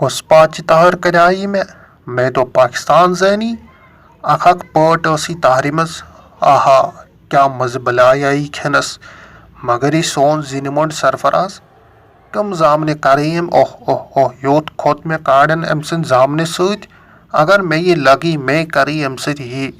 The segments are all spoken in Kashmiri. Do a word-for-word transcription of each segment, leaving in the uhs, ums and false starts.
کُس پاچہِ تہر کریایی مےٚ؟ مےٚ دوٚپ پاکستان زینی۔ اکھ اکھ پٲٹ ٲس یہِ تہرِ منٛز۔ آہا، کیٛاہ مزٕ بلیایہِ کھٮ۪نس۔ مگر یہِ سون زِنہِ مۄنڈ سرفراز، کم زامنہِ کرے أمۍ اوہ اوہ اوہ، یوت کھوٚت مےٚ کاڑٮ۪ن أمۍ سٕنٛدِ زامنہِ سۭتۍ۔ اگر مےٚ یہِ لگی، مے کرے أمۍ سۭتۍ یی۔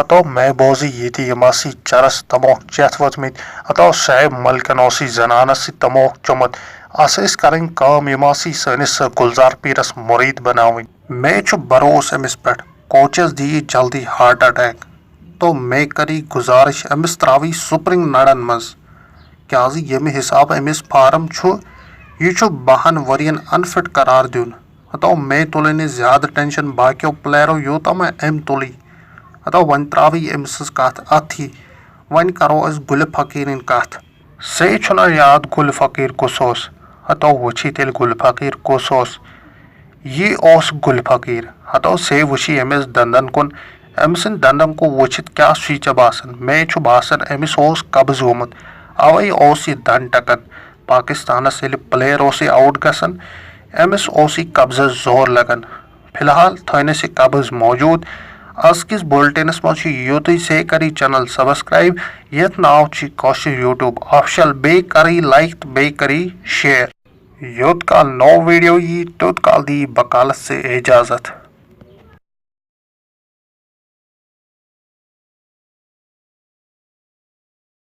ہتو مے بوزی ییٚتہِ یِم آسہٕ چرس تموک چٮ۪تھ وٲتمٕتۍ۔ ہتو صاحب ملکن اوسُے زنانس سۭتۍ تموک چوٚمُت۔ اسہِ ٲسۍ کرٕنۍ کٲم، یِم آسہٕ سٲنِس گلزار پیٖرس مُریٖد بناوٕنۍ۔ مے چھُ بھروسہٕ أمِس پٮ۪ٹھ، کوچس دِیہِ جلدی ہارٹ اٹیک۔ تو مے کری گزارش، أمِس تراوی سپرنگ نڑن منٛز۔ کیازِ ییٚمہِ حسابہٕ أمِس فارم چھُ، یہِ چھُ بَہَن ؤرین انفٹ قرار دیُن۔ ہتو مے تُلٕنۍ نہٕ زیادٕ ٹینشن باقیو پلیرو، یوٗتاہ مہ أمۍ تُلٕے۔ ہتو وۄنۍ تراوٕے أمۍ سٕنٛز کتھ اتھی۔ وۄنۍ کرو أسۍ گُلہِ فقیٖرٕنۍ کتھ۔ سے چھُنہ یاد گُلہِ فقیٖر کُس اوس؟ ہتو وٕچھی تیٚلہِ گُلہِ فقیٖر کُس اوس۔ یی اوس گُلہِ فقیٖر۔ ہتو سے وٕچھی أمِس دندن کُن۔ أمۍ سٕنٛدۍ دندن کُن وٕچھِتھ کیٛاہ چھُے ژےٚ باسان؟ مے چھُ باسان أمِس اوس قبض گوٚمُت، اوے اوس یہِ دند ٹکان۔ پاکستانس ییٚلہِ پلیر اوسُے آوُٹ گژھان، أمِس اوسُے قبضس زور لگان۔ فی الحال تھٲینس یہِ قبض موجود۔ ازکِس بُلٹنس منٛز چھُ یوتُے۔ سے کری چینل سبسکرائب، یتھ ناو چھُ کٲشُر یوٗٹیوب آفیشل۔ بیٚیہِ کرٕے لائک تہٕ بیٚیہِ کرٕے شیئر۔ یوٚت کال نوٚو ویڈیو یی، توٚت کال دِیہِ بکالس سے اجازت۔